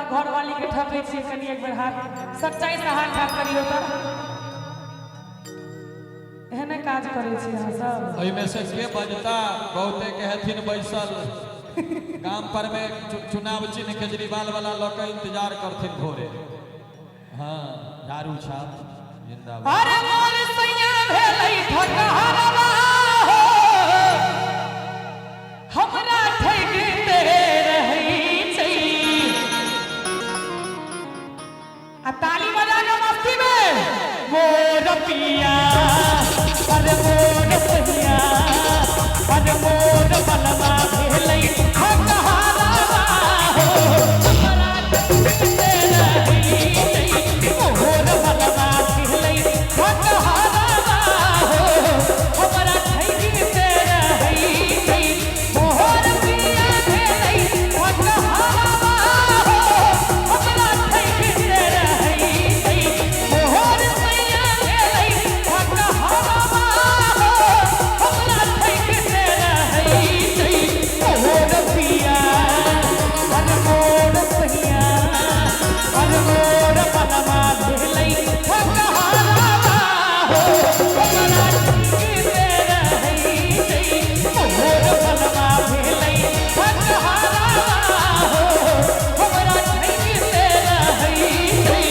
घरवाली के ठकै छियै? कनि एक बेर हाथ सच्चाई से हाथ ठाक करियौ तऽ। एहने काज करै छी अहाँ सब। एहिमे से के बजता? बहुते के हेथिन बैसल गाम पर में, चुनाव चिन्ह केजरीवाल वाला लऽ के इंतजार करथिन भोरे। हाँ, झाड़ू छाप जिंदाबाद। अरे मोर सैया भेलै ठकहरवा हो, हमरा ठगिते रहै छै। आ ताली बजा के मस्ती में, मोर पिया, अरे मोर सैया, अरे मोर बलवा भेलै ठकहरवा हो, हमरा ठगिते रहै छै। मोर बलवा भेलै ठकहरवा हो, हमरा ठगिते रहै छै। मोर पिया भेलै ठकहरवा हो, हमरा ठगिते रहै छै। मोर सैया भेलै ठकहरवा हो, हमरा ठगिते रहै छै। मोर पिया, अरे मोर सैया, अरे मोर बलवा भेलै ठकहरवा हो, हमरा ठगिते रहै छै। मोर बलवा भेलै ठकहरवा हो, हमरा ठगिते रहै छै।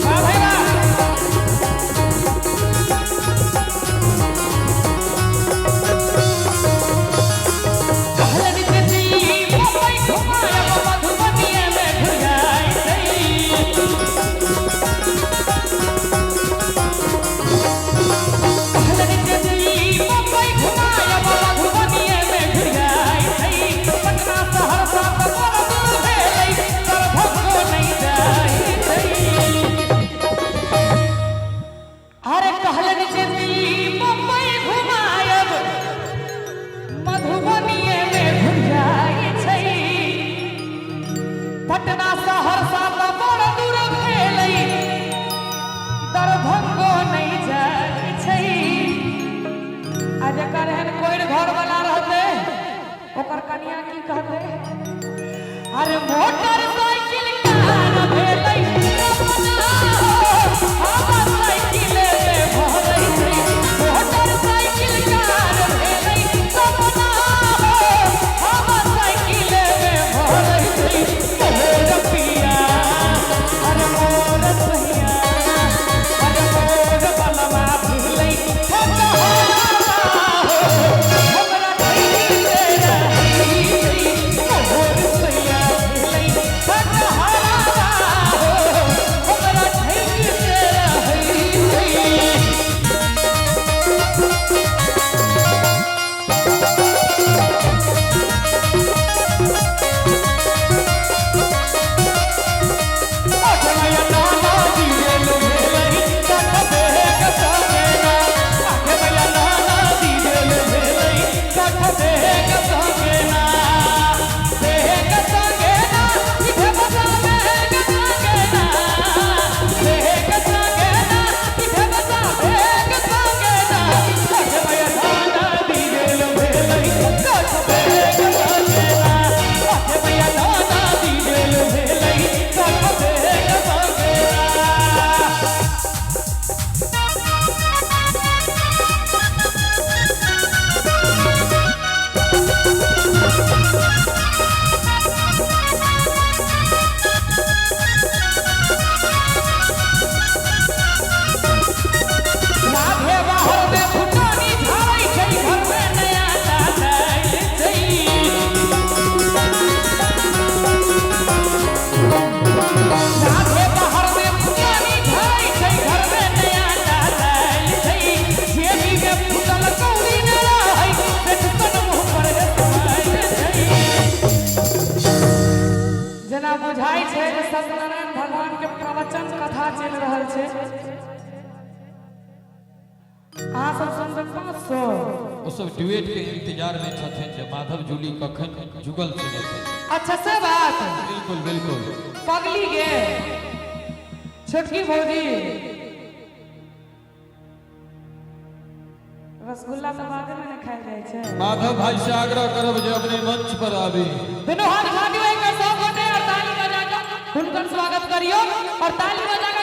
वाह भाई वाह! कहलनि जे दिल्ली मुंबई घुमायब, मधुबनीये में घुराय छै। कहलनि जे दिल्ली मुंबई घुमायब, मधुबनीये में घुराय छै। पटना सहरसा तऽ बड़ दूर भेलै, दरभंगो नहि जाइ छै। अरे कहलनि जे दिल्ली मुंबई घुमायब, मधुबनीये में घुराय छै। पटना सहरसा तऽ बड़ दूर भेलै, दरभंगो नहि जाइ छै। आ जकर एहन कोरि घर वाला रहतै, ओकर कनिया की कहतै? अरे मोटर साइकिल कार भेलै अपना हो, हवा साइकिल में भरै छै। मोटर साइकिल कार भेलै अपना हो, हवा साइकिल में भरै छै। मोर पिया, अरे मोर सैया, अरे मोर बलवा भेलै ठकहरवा हो, हमरा ठगिते रहै छै। मोर सैया भेलै ठकहरवा हो, हमरा ठगिते रहै छै। आखे मैया नाना डीजल भेलै कठ बेग संगे, आखे मैया नाना डीजल भेलै कठ बेग संगे ना, बेग संगे ना, इधे बसा बेग संगे ना, बेग संगे ना, इधे बसा बेग संगे ना। आखे मैया नाना डीजल भेलै कठ बेग संगे ना, आखे मैया नाना डीजल भेलै कठ बेग संगे ना। राधे बाहर में फुटानी झाड़ै छै, घर में नया दादल छै। राधे बाहर में फुटानी झाड़ै छै, घर में नया दादल छै। जेबी में फुटल कौड़ी न रहै, बेचतन मुँह पर स्माइल छै। जेना बुझाइ छै जे सत्यनारायण भगवान के प्रवचन कथा चलि रहल छै। अहाँ सब सुनबै 500? ओ सब ड्यूएट के इंतजार में छथिन जे माधव जूली कखन जुगल सुनेथिन। अच्छा से बात। बिल्कुल बिल्कुल। पगली गे छोटकी भौजी रसगुल्ला तऽ बादे में ने खायल जाइ छै। माधव भाई से आग्रह करब जे अपने मंच पर आबी। दुनू हाथ उठा दियौ एक बेर सब गोटे और ताली बजा कऽ हुनकर स्वागत करियौ और ताली बजा।